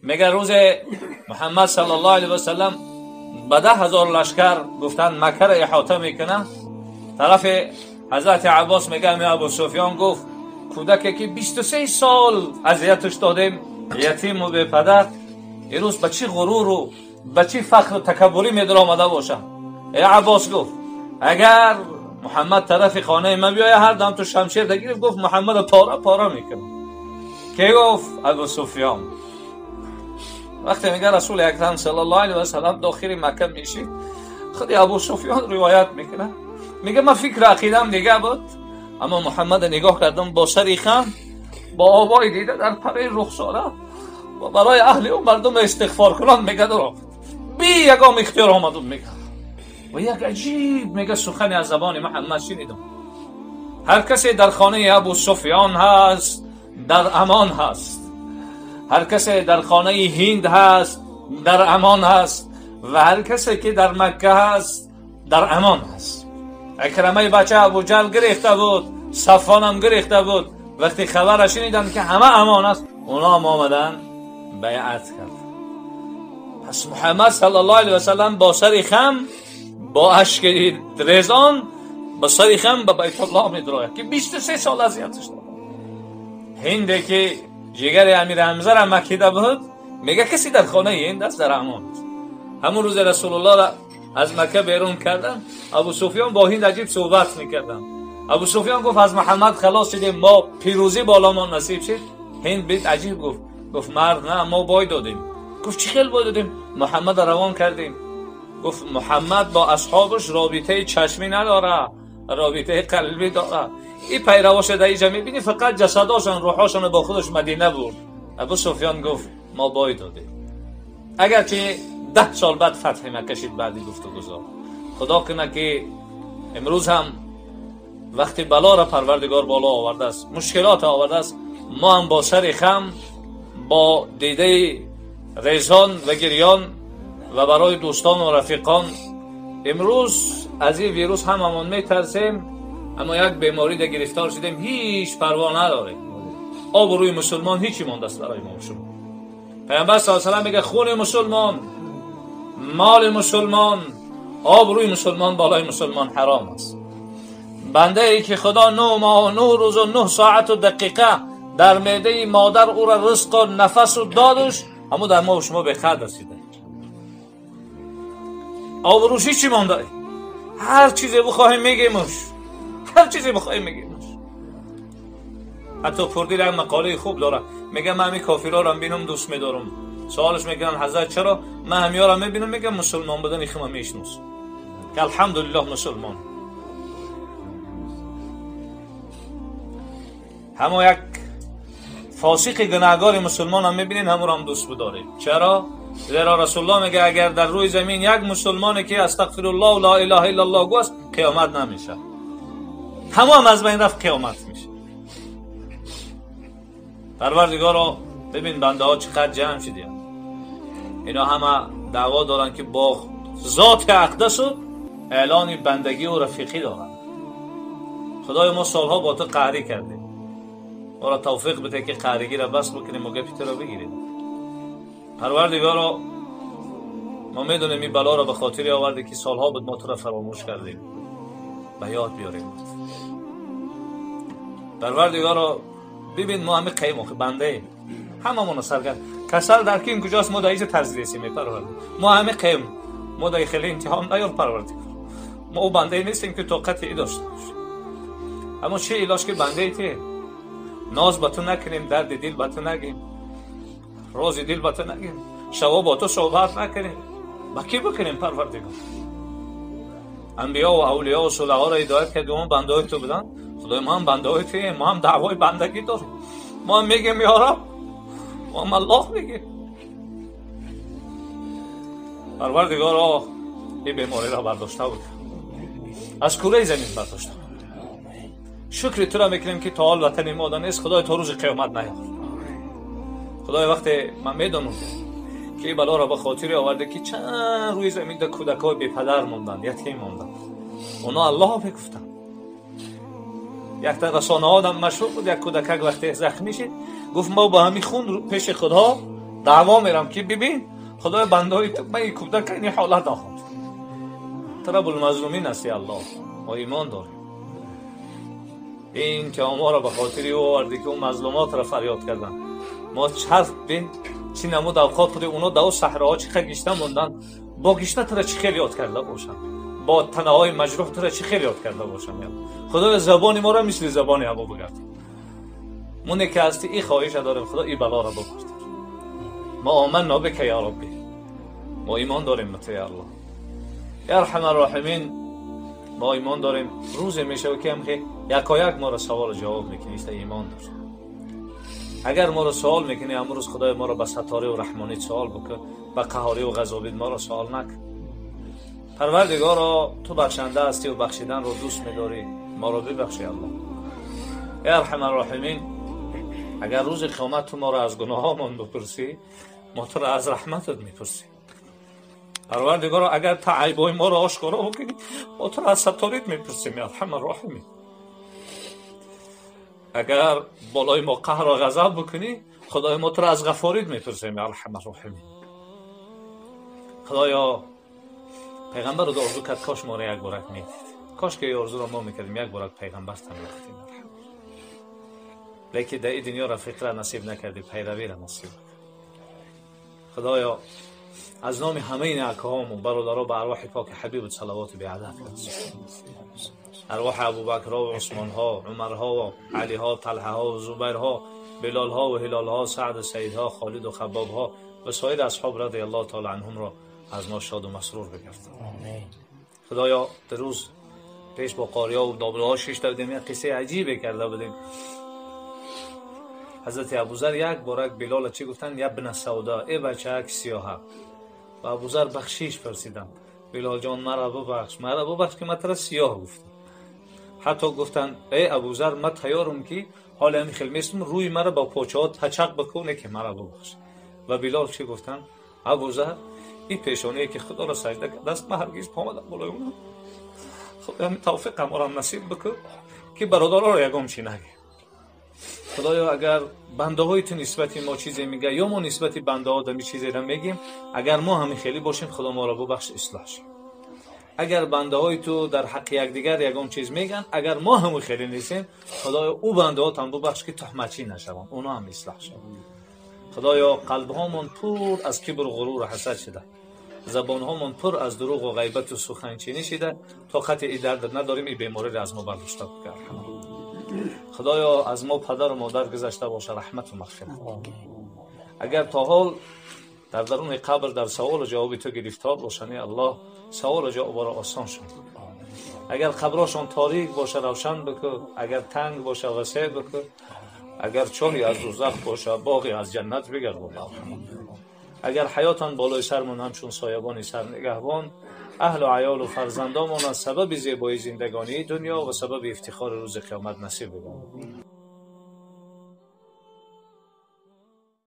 میگه روز محمد صلی الله علیه و سلم به 10,000 لشکر گفتن مکه را احاطه میکنه. طرف حضرت عباس میگه می ابو سفیان گفت کودکی که 23 سال اذیتش دادیم، یتیم و بی پدر، امروز به چی غرور و به چی فخر و تکبری میدر آمده باشه. ای عباس گفت اگر محمد طرف خانه من بیایه هر دم تو شمشیر دگیرف، گفت محمد پاره پاره میکنه. که گفت ابو سفیان. وقتی میگه رسول اکرم صلی الله علیه و سلم داخل مکه میشید، خود ابو سفیان روایت میکنه، میگه من فکر عقیدم دیگه بود، اما محمد نگاه کردم با سری خم، با آبای دیده در پره رخساره و برای اهل اون مردم استغفار کنان میگه درآمد، بی یگام اختیار آمدم میگه. و یک عجیب میگه سخن از زبان محمد شنیدم، هر کسی در خانه ابو سفیان هست در امان هست، هر کسی در خانه هند هست در امان هست، و هر کسی که در مکه هست در امان هست. اکرمه بچه ابو جهل گرفته بود، صفوان هم گرفته بود، وقتی خبرش شنیدن که همه امان است، اونا هم آمدن بیعت کردن. پس محمد صلی الله علیه و سلم با سر خم، با اشک ریزان، با سر خم به بیت الله میدراید که 23 سال اذیتش داد. هنده که جگر امیر حمزه را مکیده بود، میگه کسی در خانه هند است در امان است. همون روز رسول الله را از مکه بیرون کردن، ابو سفیان با هند عجیب صحبت میکردن. ابو سفیان گفت از محمد خلاص شدیم، ما پیروزی بالا ما نصیب شد. هند بیت عجیب گفت، گفت مرد نه ما بای دادیم. گفت چی خیلی بای دادیم؟ محمد روان کردیم. گفت محمد با اصحابش رابطه چشمی نداره، رابطه قلبی داره. این پیرواش در اینجا میبینی فقط جسداشون روحاشون با خودش مدینه برد. ابو سفیان گفت ما بای دادیم. اگرچه 10 سال بعد فتح مکه شد بعدی گفت و گذار. خدا کنه که امروز هم وقتی بلا را پروردگار بالا آورده است، مشکلات آورده است، ما هم با سر خم، با دیده ریزان و گریان و برای دوستان و رفیقان، امروز از این ویروس هم همون میترسیم، اما یک بیماری در گرفتار شدیم، هیچ پروا نداریم. آب روی مسلمان هیچی مانده است برای ما و شما. پیامبر صلی الله علیه و سلم میگه خون مسلمان، مال مسلمان، آب روی مسلمان بالای مسلمان حرام است. بنده ای که خدا 9 ماه و 9 روز و 9 ساعت و دقیقه در معده مادر او را رزق و نفس و دادش، اما در ما و شما به خد رسیده. آب روش چی مانده؟ هر چیزی بخواهیم میگیمش، هر چیزی بخواهیم میگیمش. حتی پردیل هم مقاله خوب داره، میگه من همین کافرها رو بینم دوست میدارم. سوالش میگن حضرت چرا؟ من همیا رو میبینم میگم مسلمان بودن خودم میشناسم که الحمدلله مسلمان. همو یک فاسق گناهگار مسلمان هم میبینین، همو رو هم دوست بداریم. چرا؟ زیرا رسول الله میگه اگر در روی زمین یک مسلمانی که استغفر الله و لا اله الا الله گفت قیامت نمیشه. همو هم از بین رفت قیامت میشه. پروردگارا ببین بنده ها چقدر جمع شدیم، اینا همه دعوا دارن که با ذات اقدس و اعلان بندگی و رفیقی دارن. خدای ما سالها با تو قهری کردیم، ما را توفیق بده که قهرگی را بس بکنیم و گپی تو را بگیریم. پروردگارا ما میدونیم این بلا را به خاطر آورده که سالها بود ما تو را فراموش کردیم، به یاد بیاریم. پروردگارا ببین ما همه قیم بنده ایم، هممون سرگرم کسل در کیم کجاست، ما در اینجا ترزیدیم. پروردگار ما همه قیم، ما در خیلی امتحان نیار پروردگار، ما او بنده نیستیم که طاقت ای داشته باشیم. اما چه علاج که بنده ای تی ناز با تو نکنیم، درد دل با تو نگیم، راز دل با تو نگیم، شبا با تو صحبت نکنیم، با کی بکنیم پروردگار؟ انبیا و اولیا و صلحا را هدایت کردیم، ما بنده های تو بودن. خدای ما هم بنده های توییم، ما هم دعوای بندگی داریم، ما هم میگیم یا رب، ما هم الله میگیم. پروردگارا این بیماری را برداشته بود، از کره زمین برداشته بود. شکر تو را میکنیم که تا حال وطن ما نیست، خدای تا روز قیامت نیار. خدای وقتی من میدونم که این بلا را به خاطر آورده که چند روی زمین در کودکای بی پدر موندن، یتیم موندن، اونا الله بگفتن. یک تا رسانه ها مشهور بود، یک کودکک وقتی زخمی شد گفت ما با همین خون پیش خدا даъво мерам ки бибин худои бандаҳои ту ман ин кӯдака ин ҳолат охунд. Ту раббулмазлумин ҳасти аллоҳ, мо имон дорем. Ин имтиҳонҳоро ба хотири ӯ овардӣ ки ӯ мазлумотро фарёд карданд. Мо чарх бин чӣ намуд авқот худӣ оно дар саҳроҳо чӣ хел гишта монданд, бо гишта туро чӣ хел ёд карда бошанд, бо танаҳои маҷрӯҳ туро чӣ хел ёд карда бошанд. Худоё забони моро мисли забони ҳаво бигардон. Моне ки ҳастӣ ин хоҳиша дорем, худо ин балоро бибардор. Мо оманно бика я рабби, мо имон дорем ба ту я аллоҳ. Я арҳамар роҳимин, мо имон дорем рӯзе мешавад ки ҳамхе якояк моро саволу ҷавоб мекунӣ, иста имон дорем. Агар моро суол мекунӣ амрӯз худои моро ба сатторӣ ва раҳмонӣ суол бикун, ба қаҳорӣ ва ғазобит моро суол накун. Парвардигоро ту бахшанда ҳастӣ ва бахшиданро дӯст медорӣ, моро бибахши аллоҳ. Я арҳамар роҳимин, агар рӯзи қиёмат ту моро аз гуноҳомон бипурсӣ, мо туро аз раҳматат мепурсем. Парвардигоро агар ту айбҳои моро ошкоро бикунӣ, мо туро аз сатторит мепурсем. Я арҳамар роҳимин, агар болои мо қаҳру ғазаб бикунӣ, худои мо туро аз ғафорит мепурсем. Я арҳамар роҳимин, худоё пайғамбарро орзу кард, кош моро як борак медид, кош ки орзуро мо мекардем, як борак пайғамбар там мекардем. Лекин дар ин дунё рафиқра насиб накардӣ, пайравиро насиб. Худоё аз номи ҳамаи накаҳомон бародаро ба арвоҳи поки ҳабибу салавоту беадад برسون. арвоҳи абубакрҳо ва усмонҳо, умарҳо ва алиҳо, талҳаҳо ва зубайрҳо, билолҳо ва ҳилолҳо, саъду саидҳо, холиду хаббобҳо ва соири асҳоб радиаллоҳу таала анҳумро аз мо шоду масрур бигардон. Худоё дар рӯз пеш бо қориҳо ва домлаҳо шишта будем, як қиссаи аҷибе карда будем. Ҳазрати Абузар як борак Билола чӣ гуфтанд? Ябна савда, э бачаак сиёҳа. Ва Абузар бахшиш пурсиданд: Билол ҷон, маро бубахш, маро бубахш ки ман туро сиёҳ гуфтам. Ҳатто гуфтанд: э Абузар, ман тайёрам ки ҳоле ҳамин хел местум, рӯи маро ба почаҳо тачақ бикуне ки маро бубахш. Ва Билол чӣ гуфтанд? Абузар, ин пешоние ки худоро саҷда кардааст, ман ҳаргиз помадам болои онам. Худоё ҳамин тавфиқ ҳаморам насиб бикун ки бародароро ягон чӣ нагӯ. Худоё агар бандаҳои ту нисбати мо чизе мега ё мо нисбати бандаҳо дами чизеро мегем, агар мо ҳамин хеле бошем, худо моро бубахш, ислоҳ шем. Агар бандаҳои ту дар ҳаққи якдигар ягон чиз меган, агар мо ҳамин хеле нестем, худоё ӯ бандаҳотам бубахш ки туҳматчӣ нашаванд, оно ҳам ислоҳ шаванд. Худоё қалбҳомон пур аз кибру ғуруру ҳасад шуда, забонҳомон пур аз дурӯғу ғайбату суханчинӣ шида, тоқати и дард надорем, и бемориро аз мо бардошта бикар. Худоё аз мо падару модар гузашта боша раҳмату мағфират. Агар то ҳол дар даруни қабр дар саволу ҷавоби ту гирифтор бошанд, эй аллоҳ саволу ҷавобро осон шун. Агар қабрашон торик боша равшан бикун, агар танг боша васеъ бикун, агар чоҳи аз дӯзах боша боғи аз ҷаннат бигардон. Агар ҳаётан болои сармон ҳамчун соябони сарнигаҳбон, аҳлу аёлу фарзандомон аз сабаби зебои зиндагонии дунё ва сабаби ифтихори рӯзи қиёмат насиб бигардон.